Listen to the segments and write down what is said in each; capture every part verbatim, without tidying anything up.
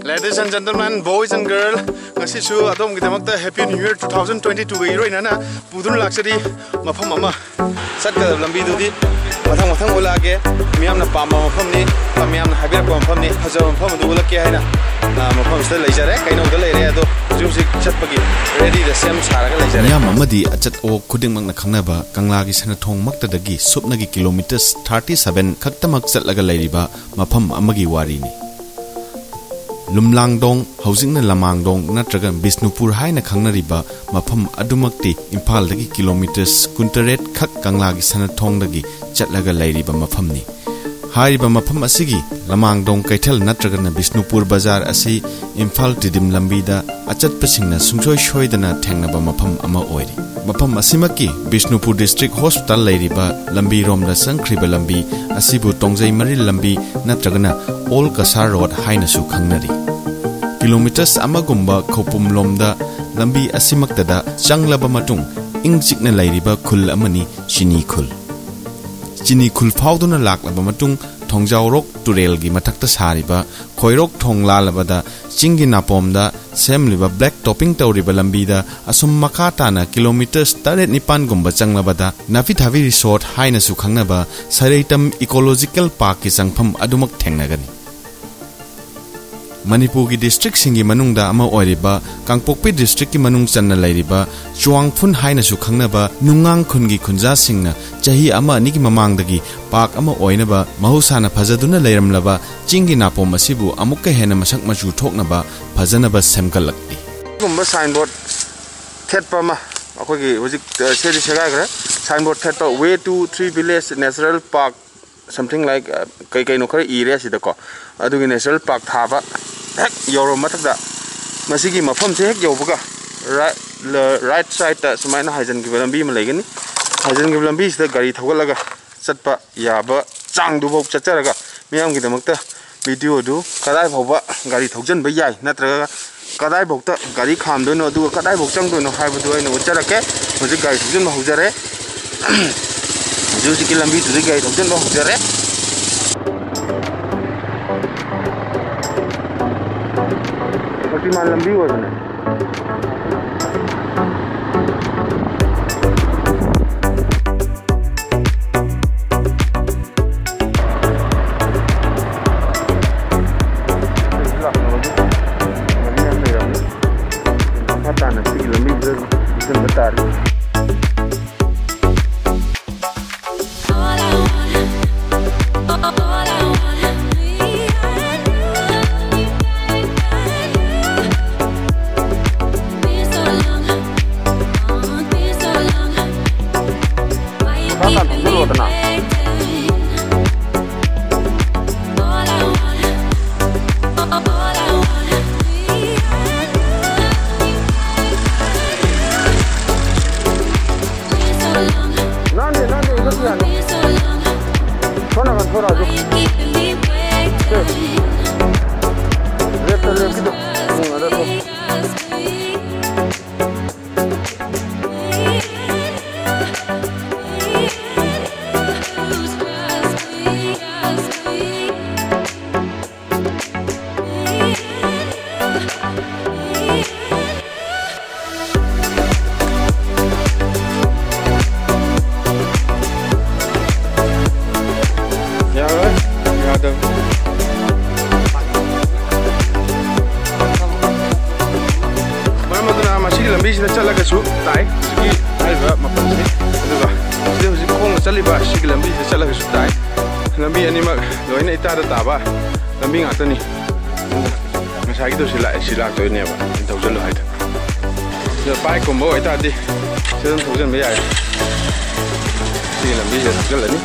Ladies and gentlemen, boys and girl, ꯉꯁꯤꯁꯨ ꯑꯗꯣꯝꯒꯤꯗꯃꯛꯇ Happy New Year two thousand twenty-two ꯒ ꯏꯔꯣꯏꯅꯅ ꯄꯨꯗꯨꯅ ꯂꯥꯛꯆꯔꯤ꯫ ꯃꯐꯝ ꯑꯃ ꯆꯠꯀꯗꯕ ꯂꯝꯕꯤꯗꯨꯗꯤ ꯃꯊꯪ ꯃꯊꯪ ꯎꯠꯂꯛꯑꯒꯦ꯫ ꯃꯤꯌꯥꯝꯅ ꯄꯥꯝꯕ ꯃꯐꯝꯅꯤ, ꯃꯤꯌꯥꯝꯅ ꯍꯥꯏꯕꯤꯔꯛꯄ ꯃꯐꯝꯅꯤ꯫ ꯐꯖꯕ ꯃꯐꯝ ꯑꯗꯨ ꯎꯠꯂꯛꯀꯦ ꯍꯥꯏꯅ, ꯑ, ꯃꯐꯝꯁꯤꯗ ꯂꯩꯖꯔꯦ꯫ ꯀꯩꯅꯧꯗ ꯂꯩꯔꯦ, ꯑꯗꯣ ꯍꯧꯖꯤꯛ ꯍꯧꯖꯤꯛ ꯆꯠꯄꯒꯤ ready ꯗ ꯁꯦꯝ ꯁꯥꯔꯒ ꯂꯩꯖꯔꯦ꯫ ꯃꯤꯌꯥꯝ ꯑꯃꯗꯤ ꯑꯆꯠ ꯑꯋꯣꯛ ꯈꯨꯗꯤꯡꯃꯛꯅ ꯈꯪꯅꯕ ꯀꯪꯂꯥꯒꯤ ꯁꯅꯊꯣꯡꯃꯛꯇꯗꯒꯤ ꯁꯨꯞꯅꯒꯤ kilometres thirty seven ꯈꯛꯇꯃꯛ ꯆꯠꯂꯒ ꯂꯩꯔꯤꯕ ꯃꯐꯝ ꯑꯃꯒꯤ ꯋꯥꯔꯤꯅꯤ꯫ ꯂꯨꯝꯂꯥꯡꯗꯣꯡ, ꯍꯧꯖꯤꯛꯅ ꯂꯃꯥꯡꯗꯣꯡ ꯅꯠꯇ꯭ꯔꯒ ꯕꯤꯁꯅꯨꯄꯨꯔ ꯍꯥꯏꯅ ꯈꯪꯅꯔꯤꯕ ꯃꯐꯝ ꯑꯗꯨꯃꯛꯇꯤ ꯏꯝꯐꯥꯜꯗꯒꯤ kilometres ꯀꯨꯟꯇꯔꯦꯠ ꯈꯛ ꯀꯪꯂꯥꯒꯤ ꯁꯅꯊꯣꯡꯗꯒꯤ ꯆꯠꯂꯒ ꯂꯩꯔꯤꯕ ꯃꯐꯝꯅꯤ꯫ ꯍꯥꯏꯔꯤꯕ ꯃꯐꯝ ꯑꯁꯤꯒꯤ ꯂꯃꯥꯡꯗꯣꯡ ꯀꯩꯊꯦꯜ ꯅꯠꯇ꯭ꯔꯒꯅ ꯕꯤꯁꯅꯨꯄꯨꯔ ꯕꯖꯥꯔ ꯑꯁꯤ ꯏꯝꯐꯥꯜ ꯇꯤꯗꯤꯝ ꯂꯝꯕꯤꯗ ꯑꯆꯠꯄꯁꯤꯡꯅ ꯁꯨꯡꯁꯣꯏ ꯁꯣꯏꯗꯅ ꯊꯦꯡꯅꯕ ꯃꯐꯝ ꯑꯃ ꯑꯣꯏꯔꯤ꯫ ꯃꯐꯝ ꯑꯁꯤꯃꯛꯀꯤ ꯕꯤꯁꯅꯨꯄꯨꯔ District Hospital ꯂꯩꯔꯤꯕ ꯂꯝꯕꯤꯔꯣꯝꯗ ꯆꯪꯈ꯭ꯔꯤꯕ ꯂꯝꯕꯤ ꯑꯁꯤꯕꯨ ꯇꯣꯡꯖꯩ ꯃꯔꯤꯜ ꯂꯝꯕꯤ ꯅꯠꯇ꯭ꯔꯒꯅ Old Kasar Road ꯍꯥꯏꯅꯁꯨ ꯈꯪꯅꯔꯤ꯫ Kilometres ꯑꯃꯒꯨꯝꯕ ꯈꯧꯄꯨꯝꯂꯣꯝꯗ ꯂꯝꯕꯤ ꯑꯁꯤꯃꯛꯇꯗ ꯆꯪꯂꯕ ꯃꯇꯨꯡ ꯏꯪ ꯆꯤꯛꯅ ꯂꯩꯔꯤꯕ ꯈꯨꯜ ꯑꯃꯅꯤ ꯆꯤꯅꯤ ꯈꯨꯜ꯫ ꯆꯤꯅꯤ ꯈꯨꯜ ꯐꯥꯎꯗꯨꯅ ꯂꯥꯛꯂꯕ ꯃꯇꯨꯡ ꯊꯣꯡꯖꯥꯎꯔꯣꯛ ꯇꯨꯔꯦꯜꯒꯤ ꯃꯊꯛꯇ ꯁꯥꯔꯤꯕ ꯈꯣꯏꯔꯣꯛ ꯊꯣꯡ ꯂꯥꯜꯂꯕꯗ ꯆꯤꯡꯒꯤ ꯅꯥꯄꯣꯝꯗ ꯁꯦꯝꯂꯤꯕ black topping ꯇꯧꯔꯤꯕ ꯂꯝꯕꯤꯗ ꯑꯁꯨꯝ ꯃꯈꯥ ꯇꯥꯅ kilometres ꯇꯔꯦꯠ ꯅꯤꯄꯥꯟꯒꯨꯝꯕ ꯆꯪꯂꯕꯗ ꯅꯥꯄꯤꯊꯥꯕꯤ resort ꯍꯥꯏꯅꯁꯨ ꯈꯪꯅꯕ ꯁꯔꯩꯇꯝ Ecological Park ꯀꯤ ꯆꯪꯐꯝ ꯑꯗꯨꯃꯛ ꯊꯦꯡꯅꯒꯅꯤ꯫ ꯃꯅꯤꯄꯨꯔꯒꯤ district ꯁꯤꯡꯒꯤ ꯃꯅꯨꯡꯗ ꯑꯃ ꯑꯣꯏꯔꯤꯕ ꯀꯥꯡꯄꯣꯛꯄꯤ district ꯀꯤ ꯃꯅꯨꯡ ꯆꯟꯅ ꯂꯩꯔꯤꯕ ꯆꯨꯋꯥꯡꯐꯨꯟ ꯍꯥꯏꯅꯁꯨ ꯈꯪꯅꯕ ꯅꯨꯡꯉꯥꯡ ꯈꯨꯟꯒꯤ ꯈꯨꯟꯖꯥꯁꯤꯡꯅ ꯆꯍꯤ ꯑꯃ ꯑꯅꯤꯒꯤ ꯃꯃꯥꯡꯗꯒꯤ park ꯑꯃ ꯑꯣꯏꯅꯕ ꯃꯍꯧꯁꯥꯅ ꯐꯖꯗꯨꯅ ꯂꯩꯔꯝꯂꯕ ꯆꯤꯡꯒꯤ ꯅꯥꯄꯣꯝ ꯑꯁꯤꯕꯨ ꯑꯃꯨꯛꯀ ꯍꯦꯟꯅ ꯃꯁꯛ ꯃꯆꯨ ꯊꯣꯛꯅꯕ ꯐꯖꯅꯕ ꯁꯦꯝꯒꯠꯂꯛꯂꯤ꯫ ꯑꯗꯨꯒꯨꯝꯕ sign board ꯊꯦꯠꯄ ꯑꯃ ꯑꯩꯈꯣꯏꯒꯤ ꯍꯧꯖꯤꯛ, ꯑ, ꯁꯦꯗꯤ ꯁꯦꯒꯥꯏꯈ꯭ꯔꯦ꯫ Sign board ꯊꯦꯠꯄ, "Way to Three Village Natural Park", something like, ꯑ, ꯀꯩ ꯀꯩꯅꯣ ꯈꯔ ꯏꯔꯦ ꯑꯁꯤꯗꯀꯣ꯫ ꯑꯗꯨꯒꯤ natural park ꯊꯥꯕ ꯍꯦꯛ ꯌꯧꯔꯕ ꯃꯊꯛꯇ, ꯃꯁꯤꯒꯤ ꯃꯐꯝꯁꯦ ꯍꯦꯛ ꯌꯧꯕꯒ right, ꯂ-, right side ꯇ ꯁꯨꯃꯥꯏꯅ ꯍꯥꯏꯖꯤꯟꯈꯤꯕ ꯂꯝꯕꯤ ꯑꯃ ꯂꯩꯒꯅꯤ꯫ ꯍꯥꯏꯖꯤꯟꯈꯤꯕ ꯂꯝꯕꯤꯁꯤꯗ ꯒꯥꯔꯤ ꯊꯧꯒꯠꯂꯒ ꯆꯠꯄ ꯌꯥꯕ ꯆꯥꯡꯗꯨꯐꯥꯎ ꯆꯠꯆꯔꯒ ꯃꯤꯌꯥꯝꯒꯤꯗꯃꯛꯇ video ꯗꯨ ꯀꯗꯥꯏ ꯐꯥꯎꯕ ꯒꯥꯔꯤ ꯊꯧꯖꯤꯟꯕ ꯌꯥꯏ ꯅꯠꯇ꯭ꯔꯒ ꯀꯗꯥꯏꯐꯥꯎꯇ ꯒꯥꯔꯤ ꯈꯥꯝꯗꯣꯏꯅꯣ ꯑꯗꯨꯒ ꯀꯗꯥꯏꯐꯥꯎ ꯆꯪꯗꯣꯏꯅꯣ ꯍꯥꯏꯕꯗꯨ ꯑꯩꯅ ꯎꯠꯆꯔꯛꯀꯦ꯫ ꯍꯧꯖꯤꯛ ꯒꯥꯔꯤ ꯊꯧꯖꯤꯟꯕ ꯍꯧꯖꯔꯦ꯫ ꯍꯧꯖꯤꯛ ꯍꯧꯖꯤꯛꯀꯤ ꯂꯝꯕꯤꯗꯨꯗꯒꯤ ꯒꯥꯔꯤ ꯊꯧꯖꯤꯟꯕ ꯍꯧꯖꯔꯦ꯫ ꯁꯤꯃꯥꯟ ꯂꯝꯕꯤ ꯑꯣꯏꯕꯅꯦ꯫ ꯂꯝꯕꯤ ꯌꯥꯝ ꯂꯩꯔꯝꯃꯤ꯫ ꯃꯈꯥ ꯇꯥꯅ ꯁꯤꯒꯤ ꯂꯝꯕꯤꯁꯤꯗ ꯆꯪꯕ ꯇꯥꯔꯦ꯫ ꯃꯈꯥ ꯇꯥꯅ ꯊꯧꯖꯤꯜꯂꯣꯗꯅ꯫ ꯅꯥꯟꯗꯦ, ꯅꯥꯟꯗꯦ, ꯏꯟꯈꯠꯄ ꯌꯥꯅꯤ꯫ ꯁꯣꯝ ꯅꯥꯀꯟ ꯊꯣꯔꯛꯑꯁꯨ꯫ ꯁꯦ꯫ ꯂꯦꯞꯇ ꯂꯦꯞꯈꯤꯗꯣ꯫ ꯎꯝ, ꯑꯗ ꯊꯣꯛ꯫ ꯌꯥꯔꯣꯏ, ꯌꯥꯗꯕꯅꯤ꯫ ꯃꯔꯝ ꯑꯗꯨꯅ ꯃꯁꯤꯒꯤ ꯂꯝꯕꯤꯁꯤꯗ ꯆꯠꯂꯒꯁꯨ ꯇꯥꯏ, ꯍꯧꯖꯤꯛꯀꯤ ꯍꯥꯏꯔꯤꯕ ꯃꯐꯝꯁꯤ꯫ ꯑꯗꯨꯒ ꯁꯤꯗ ꯍꯧꯖꯤꯛ ꯈꯣꯡꯅ ꯆꯠꯂꯤꯕ ꯁꯤꯒꯤ ꯂꯝꯕꯤꯁꯤꯗ ꯆꯠꯂꯒꯁꯨ ꯇꯥꯏ꯫ ꯂꯝꯕꯤ ꯑꯅꯤꯃꯛ ꯂꯣꯏꯅ ꯏꯇꯥꯗ ꯇꯥꯕ ꯂꯝꯕꯤ ꯉꯥꯛꯇꯅꯤ꯫ ꯉꯁꯥꯏꯒꯤꯗꯣ ꯁꯤ ꯂꯥꯛꯑꯦ, ꯁꯤ ꯂꯥꯛꯇꯣꯏꯅꯦꯕ, ꯁꯤ ꯊꯧꯖꯤꯜꯂꯨ ꯍꯥꯏꯗꯣ꯫ ꯁꯤꯗ ꯕꯥꯏꯛꯀꯨꯝꯕ ꯑꯣꯏꯇꯥꯔꯗꯤ ꯁꯤꯗ ꯑꯗꯨꯝ ꯊꯧꯖꯤꯟꯕ ꯌꯥꯏ꯫ ꯁꯤꯒꯤ ꯂꯝꯕꯤꯁꯤꯗ ꯊꯧꯖꯤꯜꯂꯅꯤ꯫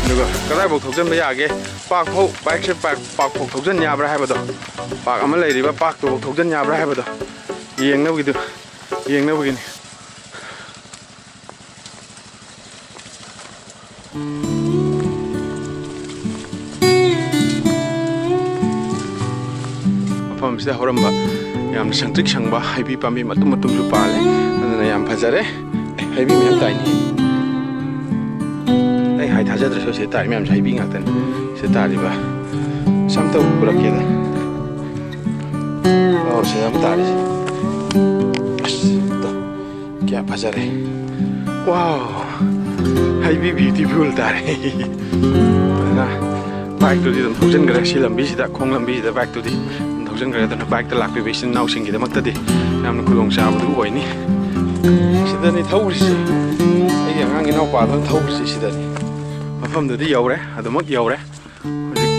ꯑꯗꯨꯒ ꯀꯗꯥꯏꯐꯥꯎ ꯊꯧꯖꯤꯟꯕ ꯌꯥꯒꯦ, ꯄꯥꯛ ꯐꯥꯎ, ꯕꯥꯏꯛꯁꯦ ꯄꯥꯛ, ꯄꯥꯛ ꯐꯥꯎ ꯊꯧꯖꯤꯟ ꯌꯥꯕ꯭ꯔꯥ ꯍꯥꯏꯕꯗꯣ, ꯄꯥꯛ ꯑꯃ ꯂꯩꯔꯤꯕ ꯄꯥꯛꯇꯨꯐꯥꯎ ꯊꯧꯖꯤꯟ ꯌꯥꯕ꯭ꯔꯥ ꯍꯥꯏꯕꯗꯣ ꯌꯦꯡꯅꯕꯒꯤꯗꯨ, ꯌꯦꯡꯅꯕꯒꯤꯅꯤ꯫ ꯃꯐꯝꯁꯤꯗ ꯍꯧꯔꯝꯕ ꯌꯥꯝꯅ ꯁꯪꯇ꯭ꯔꯤꯛ ꯁꯪꯕ ꯍꯩꯕꯤ ꯄꯥꯝꯕꯤ ꯃꯇꯨꯝ ꯃꯇꯨꯝꯁꯨ ꯄꯥꯜꯂꯦ, ꯑꯗꯨꯅ ꯌꯥꯝ ꯐꯖꯔꯦ꯫ ꯑꯦ, ꯍꯩꯕꯤ ꯃꯌꯥꯝ ꯇꯥꯏꯅꯦ꯫ ꯑꯩ ꯍꯥꯏ ꯊꯥꯖꯗ꯭ꯔꯁꯨ ꯁꯤꯗ ꯇꯥꯔꯤ ꯃꯌꯥꯝꯁꯦ ꯍꯩꯕꯤ ꯉꯥꯛꯇꯅꯤ꯫ ꯁꯤꯗ ꯇꯥꯔꯤꯕ ꯁꯝꯇꯕꯨ ꯄꯨꯔꯛꯀꯦꯗ꯫ ꯑꯣ, ꯁꯤꯗ ꯑꯃ ꯇꯥꯔꯤꯁꯦ꯫ ꯑꯁ, ꯇꯣ, ꯀꯌꯥ ꯐꯖꯔꯦ꯫ ꯋꯥꯎ, ꯍꯩꯕꯤ ꯕ꯭ꯌꯨꯇꯤꯐꯨꯜ ꯇꯥꯔꯦ꯫ ꯑꯗꯨꯅ ꯕꯥꯏꯛꯇꯨꯗꯤ ꯑꯗꯨꯝ ꯊꯧꯖꯤꯟꯈ꯭ꯔꯦ꯫ ꯁꯤ ꯂꯝꯕꯤꯁꯤꯗ, ꯈꯣꯡ ꯂꯝꯕꯤꯁꯤꯗ ꯕꯥꯏꯛꯇꯨꯗꯤ ꯑꯗꯨꯝ ꯊꯧꯖꯤꯟꯈ꯭ꯔꯦ꯫ ꯑꯗꯨꯅ ꯕꯥꯏꯛꯇ ꯂꯥꯛꯄꯤꯕ ꯏꯆꯤꯟ ꯏꯅꯥꯎꯁꯤꯡꯒꯤꯗꯃꯛꯇꯗꯤ ꯌꯥꯝꯅ ꯈꯨꯗꯣꯡꯆꯥꯕꯗꯨ ꯑꯣꯏꯅꯤ꯫ ꯁꯤꯗꯅꯤ ꯊꯧꯔꯤꯁꯦ꯫ ꯑꯩꯒꯤ ꯑꯉꯥꯡ ꯏꯅꯥꯎꯄꯥꯗꯨꯅ ꯊꯧꯔꯤꯁꯦ ꯁꯤꯗꯅꯤ꯫ ꯃꯐꯝꯗꯨꯗꯤ ꯌꯧꯔꯦ, ꯑꯗꯨꯃꯛ ꯌꯧꯔꯦ꯫ ꯍꯧꯖꯤꯛ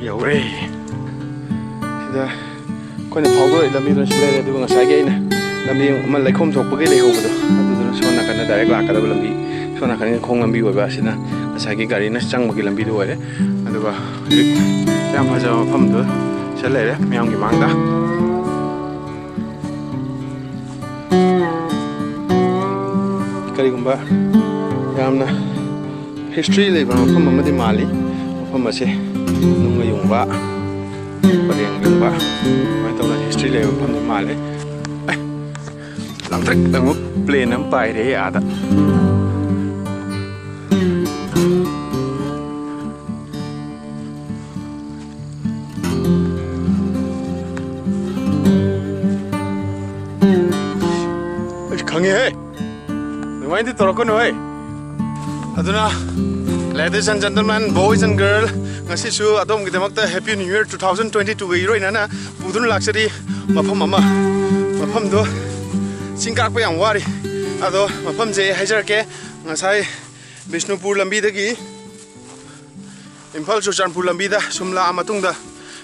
ꯌꯧꯔꯦ꯫ ꯁꯤꯗ ꯑꯩꯈꯣꯏꯅ ꯐꯥꯎꯗꯣꯔꯛꯏ ꯂꯝꯕꯤꯗꯨꯅ ꯁꯤ ꯂꯩꯔꯦ, ꯑꯗꯨꯒ ꯉꯁꯥꯏꯒꯤ ꯑꯩꯅ ꯂꯝꯕꯤ ꯑꯃ ꯂꯩꯈꯣꯝ ꯊꯣꯛꯄꯒꯤ ꯂꯩꯍꯧꯕꯗꯣ, ꯑꯗꯨꯗꯨꯅ ꯁꯣꯝ ꯅꯥꯀꯟꯗ ꯗꯥꯏꯔꯦꯛ ꯂꯥꯛꯀꯗꯕ ꯂꯝꯕꯤ, ꯁꯣꯝ ꯅꯥꯀꯟꯒꯤ ꯈꯣꯡ ꯂꯝꯕꯤ ꯑꯣꯏꯕ ꯑꯁꯤꯅ ꯉꯁꯥꯏꯒꯤ ꯒꯥꯔꯤꯅ ꯆꯪꯕꯒꯤ ꯂꯝꯕꯤꯗꯨ ꯑꯣꯏꯔꯦ꯫ ꯑꯗꯨꯒ ꯍꯧꯖꯤꯛ ꯌꯥꯝ ꯐꯖꯕ ꯃꯐꯝꯗꯨ ꯁꯤꯗ ꯂꯩꯔꯦ ꯃꯌꯥꯝꯒꯤ ꯃꯥꯡꯗ꯫ ꯀꯔꯤꯒꯨꯝꯕ ꯌꯥꯝꯅ ꯍꯤꯁꯇ꯭ꯔꯤ ꯂꯩꯕ ꯃꯐꯝ ꯑꯃꯗꯤ ꯃꯥꯜꯂꯤ꯫ ꯃꯐꯝ ꯑꯁꯦ ꯅꯨꯡꯒ ꯌꯨꯡꯕ, ꯄꯔꯦꯡ ꯌꯨꯡꯕ, ꯑꯗꯨꯃꯥꯏꯅ ꯇꯧꯅ ꯍꯤꯁꯇ꯭ꯔꯤ ꯂꯩꯕ ꯃꯐꯝꯗꯤ ꯃꯥꯜꯂꯦ꯫ ꯑꯦ, ꯂꯪꯇ꯭ꯔꯤꯛ ꯂꯪꯕ ꯄ꯭ꯂꯦꯟ ꯑꯃ ꯄꯥꯏꯔꯦ ꯑꯥꯗ꯫ ꯑꯩꯁ, ꯈꯪꯉꯦꯍꯦ꯫ ꯑꯗꯨꯃꯥꯏꯅꯗꯤ ꯇꯧꯔꯛꯀꯅꯨ ꯍꯦ꯫ ꯑꯗꯨꯅ, ladies and gentlemen, boys and girl, ꯉꯁꯤꯁꯨ ꯑꯗꯣꯝꯒꯤꯗꯃꯛꯇ Happy New Year two thousand twenty twoꯒ ꯏꯔꯣꯏꯅꯅ ꯄꯨꯗꯨꯅ ꯂꯥꯛꯆꯔꯤ꯫ ꯃꯐꯝ ꯑꯃ, ꯃꯐꯝꯗꯣ ꯆꯤꯡ ꯀꯥꯛꯄ ꯌꯥꯝ ꯋꯥꯔꯤ꯫ ꯑꯗꯣ ꯃꯐꯝꯁꯦ ꯑꯩ ꯍꯥꯏꯖꯔꯛꯀꯦ꯫ ꯉꯁꯥꯏ ꯕꯤꯁꯅꯨꯄꯨꯔ ꯂꯝꯕꯤꯗꯒꯤ ꯏꯝꯐꯥꯜ ꯆꯨꯔꯆꯥꯟꯄꯨꯔ ꯂꯝꯕꯤꯗ ꯁꯨꯝ ꯂꯥꯛꯑ ꯃꯇꯨꯡꯗ,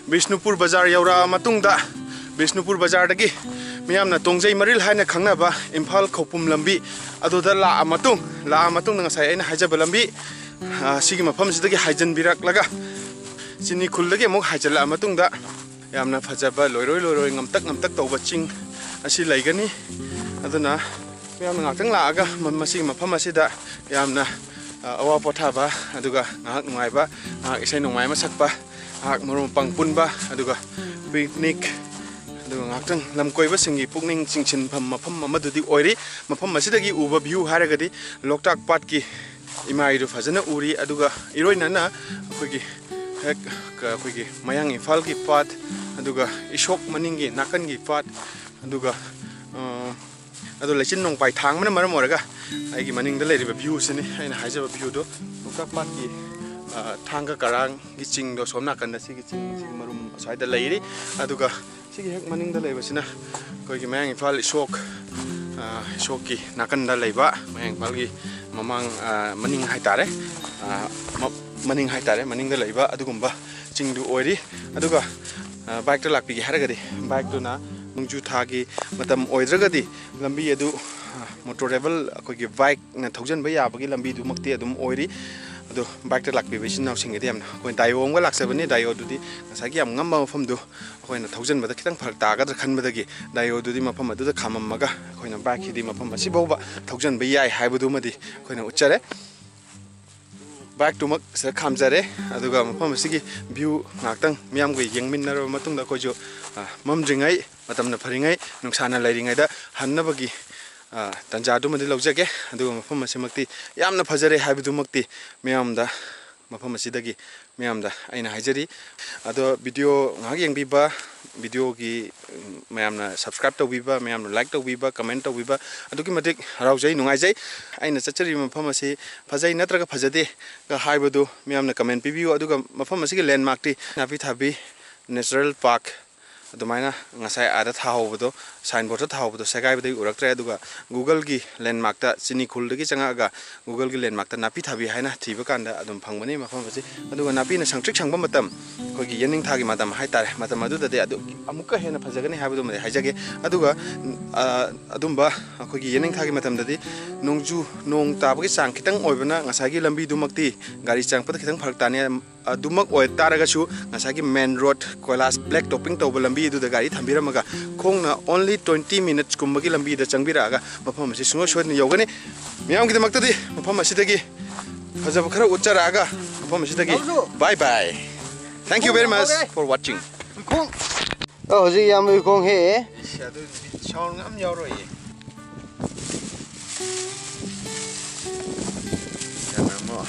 ꯕꯤꯁꯅꯨꯄꯨꯔ ꯕꯖꯥꯔ ꯌꯧꯔꯛꯑ ꯃꯇꯨꯡꯗ, ꯕꯤꯁꯅꯨꯄꯨꯔ ꯕꯖꯥꯔꯗꯒꯤ ꯃꯤꯌꯥꯝꯅ ꯇꯣꯡꯖꯩ ꯃꯔꯤꯜ ꯍꯥꯏꯅ ꯈꯪꯅꯕ ꯏꯝꯐꯥꯜ ꯈꯧꯄꯨꯝ ꯂꯝꯕꯤ ꯑꯗꯨꯗ ꯂꯥꯛꯑ ꯃꯇꯨꯡ, ꯂꯥꯛꯑ ꯃꯇꯨꯡꯗ ꯉꯁꯥꯏ ꯑꯩꯅ ꯍꯥꯏꯖꯕ ꯂꯝꯕꯤ, ꯑ, ꯁꯤꯒꯤ ꯃꯐꯝꯁꯤꯗꯒꯤ ꯍꯥꯏꯖꯤꯟꯕꯤꯔꯛꯂꯒ ꯆꯤꯅꯤ ꯈꯨꯜꯗꯒꯤ ꯑꯃꯨꯛ ꯍꯥꯏꯖꯤꯜꯂꯛꯑ ꯃꯇꯨꯡꯗ ꯌꯥꯝꯅ ꯐꯖꯕ, ꯂꯣꯏꯔꯣꯏ ꯂꯣꯏꯔꯣꯏ ꯉꯝꯇꯛ ꯉꯝꯇꯛ ꯇꯧꯕ ꯆꯤꯡ ꯑꯁꯤ ꯂꯩꯒꯅꯤ꯫ ꯑꯗꯨꯅ ꯃꯌꯥꯝꯅ ꯉꯥꯛꯇꯪ ꯂꯥꯛꯑꯒ ꯃ-, ꯃꯁꯤꯒꯤ ꯃꯐꯝ ꯑꯁꯤꯗ ꯌꯥꯝꯅ, ꯑ, ꯑꯋꯥ ꯄꯣꯊꯥꯕ, ꯑꯗꯨꯒ ꯉꯥꯏꯍꯥꯛ ꯅꯨꯡꯉꯥꯏꯕ, ꯉꯥꯏꯍꯥꯛ ꯏꯁꯩ ꯅꯣꯡꯃꯥꯏ ꯑꯃ ꯁꯛꯄ, ꯉꯥꯏꯍꯥꯛ ꯃꯔꯨꯞ ꯃꯄꯥꯡ ꯄꯨꯟꯕ, ꯑꯗꯨꯒ ꯄꯤꯛꯅꯤꯛ, ꯑꯗꯨꯒ ꯉꯥꯏꯍꯥꯛꯇꯪ ꯂꯝ ꯀꯣꯏꯕꯁꯤꯡꯒꯤ ꯄꯨꯛꯅꯤꯡ ꯆꯤꯡꯁꯤꯟꯐꯝ ꯃꯐꯝ ꯑꯃꯗꯨꯗꯤ ꯑꯣꯏꯔꯤ꯫ ꯃꯐꯝ ꯑꯁꯤꯗꯒꯤ ꯎꯕ ꯚ꯭ꯌꯨ ꯍꯥꯏꯔꯒꯗꯤ ꯂꯣꯛꯇꯥꯛ ꯄꯥꯠꯀꯤ ꯏꯃꯥꯏꯗꯨ ꯐꯖꯅ ꯎꯔꯤ, ꯑꯗꯨꯒ ꯏꯔꯣꯏꯅꯅ ꯑꯩꯈꯣꯏꯒꯤ ꯍꯦꯛ ꯀ-, ꯑꯩꯈꯣꯏꯒꯤ ꯃꯌꯥꯡ ꯏꯝꯐꯥꯜꯒꯤ ꯄꯥꯠ, ꯑꯗꯨꯒ ꯏꯁꯣꯛ ꯃꯅꯤꯡꯒꯤ ꯅꯥꯀꯟꯒꯤ ꯄꯥꯠ, ꯑꯗꯨꯒ, ꯑ, ꯑꯗꯣ ꯂꯩꯆꯤꯟ ꯅꯣꯡꯄꯥꯏ ꯊꯥꯡꯕꯅ ꯃꯔꯝ ꯑꯣꯏꯔꯒ ꯑꯩꯒꯤ ꯃꯅꯤꯡꯗ ꯂꯩꯔꯤꯕ view ꯁꯤꯅꯤ ꯑꯩꯅ ꯍꯥꯏꯖꯕ view ꯗꯣ꯫ ꯂꯣꯛꯇꯥꯛ ꯄꯥꯠꯀꯤ, ꯑ, ꯊꯥꯡꯒ ꯀꯔꯥꯡꯒꯤ ꯆꯤꯡꯗꯣ ꯁꯣꯝ ꯅꯥꯀꯟꯗ ꯁꯤꯒꯤ ꯆꯤꯡ, ꯁꯤꯒꯤ ꯃꯔꯨꯝ ꯑꯁ꯭ꯋꯥꯏꯗ ꯂꯩꯔꯤ꯫ ꯑꯗꯨꯒ ꯁꯤꯒꯤ ꯍꯦꯛ ꯃꯅꯤꯡꯗ ꯂꯩꯕꯁꯤꯅ ꯑꯩꯈꯣꯏꯒꯤ ꯃꯌꯥꯡ ꯏꯝꯐꯥꯜ ꯏꯁꯣꯛ, ꯑ, ꯏꯁꯣꯛꯀꯤ ꯅꯥꯀꯟꯗ ꯂꯩꯕ, ꯃꯌꯥꯡ ꯏꯝꯐꯥꯜꯒꯤ ꯃꯃꯥꯡ, ꯑ, ꯃꯅꯤꯡ ꯍꯥꯏꯇꯥꯔꯦ, ꯑ, ꯃ-, ꯃꯅꯤꯡ ꯍꯥꯏꯇꯥꯔꯦ, ꯃꯅꯤꯡꯗ ꯂꯩꯕ ꯑꯗꯨꯒꯨꯝꯕ ꯆꯤꯡꯗꯨ ꯑꯣꯏꯔꯤ꯫ ꯑꯗꯨꯒ, ꯑ, bike ꯇ ꯂꯥꯛꯄꯤꯒꯦ ꯍꯥꯏꯔꯒꯗꯤ, bike ꯇꯨꯅ ꯅꯣꯡꯖꯨ ꯊꯥꯒꯤ ꯃꯇꯝ ꯑꯣꯏꯗ꯭ꯔꯒꯗꯤ ꯂꯝꯕꯤ ꯑꯗꯨ, ꯑ, motorable, ꯑꯩꯈꯣꯏꯒꯤ bike ꯅ ꯊꯧꯖꯤꯟꯕ ꯌꯥꯕꯒꯤ ꯂꯝꯕꯤꯗꯨꯃꯛꯇꯤ ꯑꯗꯨꯝ ꯑꯣꯏꯔꯤ꯫ ꯑꯗꯣ bike ꯇ ꯂꯥꯛꯄꯤꯕ ꯏꯆꯤꯟ ꯏꯅꯥꯎꯁꯤꯡꯒꯤꯗꯤ ꯌꯥꯝꯅ, ꯑꯩꯈꯣꯏ ꯗꯥꯏꯑꯣ ꯑꯃꯒ ꯂꯥꯛꯆꯕꯅꯤ꯫ ꯗꯥꯏꯑꯣꯗꯨꯗꯤ ꯉꯁꯥꯏꯒꯤ ꯌꯥꯝ ꯉꯝꯕ ꯃꯐꯝꯗꯨ ꯑꯩꯈꯣꯏꯅ ꯊꯧꯖꯤꯟꯕꯗ ꯈꯤꯇꯪ ꯐꯔꯛ ꯇꯥꯒꯗ꯭ꯔꯥ ꯈꯟꯕꯗꯒꯤ ꯗꯥꯏꯑꯣꯗꯨꯗꯤ ꯃꯐꯝ ꯑꯗꯨꯗ ꯈꯥꯝꯃꯝꯃꯒ ꯑꯩꯈꯣꯏꯅ bike ꯁꯤꯗꯤ ꯃꯐꯝ ꯑꯁꯤꯐꯥꯎꯕ ꯊꯧꯖꯤꯟꯕ ꯌꯥꯏ ꯍꯥꯏꯕꯗꯨꯃꯗꯤ ꯑꯩꯈꯣꯏꯅ ꯎꯠꯆꯔꯦ꯫ Bike ꯇꯨꯃꯛ ꯁꯤꯗ ꯈꯥꯝꯖꯔꯦ꯫ ꯑꯗꯨꯒ ꯃꯐꯝ ꯑꯁꯤꯒꯤ view ꯉꯥꯏꯍꯥꯛꯇꯪ ꯃꯤꯌꯥꯝꯒ ꯌꯦꯡꯃꯤꯟꯅꯔꯕ ꯃꯇꯨꯡꯗ ꯑꯩꯈꯣꯏꯁꯨ, ꯑ, ꯃꯝꯗ꯭ꯔꯤꯉꯩ, ꯃꯇꯝꯅ ꯐꯔꯤꯉꯩ, ꯅꯨꯡꯁꯥꯅ ꯂꯩꯔꯤꯉꯩꯗ ꯍꯟꯅꯕꯒꯤ, ꯑ, ꯇꯥꯟꯖꯥꯗꯨꯃꯗꯤ ꯂꯧꯖꯒꯦ꯫ ꯑꯗꯨꯒ ꯃꯐꯝ ꯑꯁꯤꯃꯛꯇꯤ ꯌꯥꯝꯅ ꯐꯖꯔꯦ ꯍꯥꯏꯕꯗꯨꯃꯛꯇꯤ ꯃꯤꯌꯥꯝꯗ, ꯃꯐꯝ ꯑꯁꯤꯗꯒꯤ ꯃꯤꯌꯥꯝꯗ ꯑꯩꯅ ꯍꯥꯏꯖꯔꯤ꯫ ꯑꯗꯣ video ꯉꯥꯏꯍꯥꯛ ꯌꯦꯡꯕꯤꯕ, video ꯒꯤ, ꯎꯝ, ꯃꯌꯥꯝꯅ subscribe ꯇꯧꯕꯤꯕ, ꯃꯌꯥꯝꯅ like ꯇꯧꯕꯤꯕ, comment ꯇꯧꯕꯤꯕ ꯑꯗꯨꯛꯀꯤ ꯃꯇꯤꯛ ꯍꯔꯥꯎꯖꯩ, ꯅꯨꯡꯉꯥꯏꯖꯩ꯫ ꯑꯩꯅ ꯆꯠꯆꯔꯤꯕ ꯃꯐꯝ ꯑꯁꯤ ꯐꯖꯩ ꯅꯠꯇ꯭ꯔꯒ ꯐꯖꯗꯦꯒ ꯍꯥꯏꯕꯗꯨ ꯃꯤꯌꯥꯝꯅ comment ꯄꯤꯕꯤꯌꯨ꯫ ꯑꯗꯨꯒ ꯃꯐꯝ ꯑꯁꯤꯒꯤ landmark ꯇꯤ ꯅꯥꯄꯤ ꯊꯥꯕꯤ natural park ꯑꯗꯨꯃꯥꯏꯅ ꯉꯁꯥꯏ ꯑꯥꯗ ꯊꯥꯍꯧꯕꯗꯣ, signboard ꯇ ꯊꯥꯍꯧꯕꯗꯣ ꯁꯦꯒꯥꯏꯕꯗꯒꯤ ꯎꯔꯛꯇ꯭ꯔꯦ꯫ ꯑꯗꯨꯒ Google ꯒꯤ landmark ꯇ ꯆꯤꯅꯤꯈꯨꯜꯗꯒꯤ ꯆꯪꯉꯛꯑꯒ Google ꯒꯤ landmark ꯇ ꯅꯥꯄꯤ ꯊꯥꯕꯤ ꯍꯥꯏꯅ ꯊꯤꯕ ꯀꯥꯟꯗ ꯑꯗꯨꯝ ꯐꯪꯕꯅꯤ ꯃꯐꯝ ꯑꯁꯤ꯫ ꯑꯗꯨꯒ ꯅꯥꯄꯤꯅ ꯁꯪꯇ꯭ꯔꯤꯛ ꯁꯪꯕ ꯃꯇꯝ, ꯑꯩꯈꯣꯏꯒꯤ ꯌꯦꯅꯤꯡꯊꯥꯒꯤ ꯃꯇꯝ ꯍꯥꯏꯇꯥꯔꯦ, ꯃꯇꯝ ꯑꯗꯨꯗꯗꯤ ꯑꯗꯨ ꯑꯃꯨꯛꯀ ꯍꯦꯟꯅ ꯐꯖꯒꯅꯤ ꯍꯥꯏꯕꯗꯨꯃꯗꯤ ꯍꯥꯏꯖꯒꯦ꯫ ꯑꯗꯨꯒ, ꯑ, ꯑꯗꯨꯝꯕ ꯑꯩꯈꯣꯏꯒꯤ ꯌꯦꯅꯤꯡꯊꯥꯒꯤ ꯃꯇꯝꯗꯗꯤ ꯅꯣꯡꯖꯨ, ꯅꯣꯡ ꯇꯥꯕꯒꯤ ꯆꯥꯡ ꯈꯤꯇꯪ ꯑꯣꯏꯕꯅ ꯉꯁꯥꯏꯒꯤ ꯂꯝꯕꯤꯗꯨꯃꯛꯇꯤ ꯒꯥꯔꯤ ꯆꯪꯉꯛꯄꯗ ꯈꯤꯇꯪ ꯐꯔꯛ ꯇꯥꯅꯤ꯫ ꯑꯗꯨꯃꯛ ꯑꯣꯏ ꯇꯥꯔꯒꯁꯨ ꯉꯁꯥꯏꯒꯤ main road ꯀꯣꯏꯂꯥꯁ black topping ꯇꯧꯕ ꯂꯝꯕꯤ ꯑꯗꯨꯗ ꯒꯥꯔꯤ ꯊꯝꯕꯤꯔꯝꯃꯒ ꯈꯣꯡꯅ only twenty minutes ꯀꯨꯝꯕꯒꯤ ꯂꯝꯕꯤꯗ ꯆꯪꯕꯤꯔꯛꯑꯒ ꯃꯐꯝ ꯑꯁꯤ ꯁꯨꯡꯁꯣꯏ ꯁꯣꯏꯗꯅ ꯌꯧꯒꯅꯤ꯫ ꯃꯤꯌꯥꯝꯒꯤꯗꯃꯛꯇꯗꯤ ꯃꯐꯝ ꯑꯁꯤꯗꯒꯤ ꯐꯖꯕ ꯈꯔ ꯎꯠꯆꯔꯛꯑꯒ ꯃꯐꯝ ꯑꯁꯤꯗꯒꯤ bye bye꯫ Thank you very much for watching꯫ ꯑꯣ, ꯍꯧꯖꯤꯛ ꯏꯌꯥꯝꯕꯒꯤ ꯈꯣꯡ ꯍꯦꯛꯑꯦ꯫ ꯏꯁ, ꯑꯗꯨꯗꯤ sound ꯑꯝ ꯌꯥꯎꯔꯣꯏꯌꯦ꯫ ꯌꯥꯔꯝꯃꯣ꯫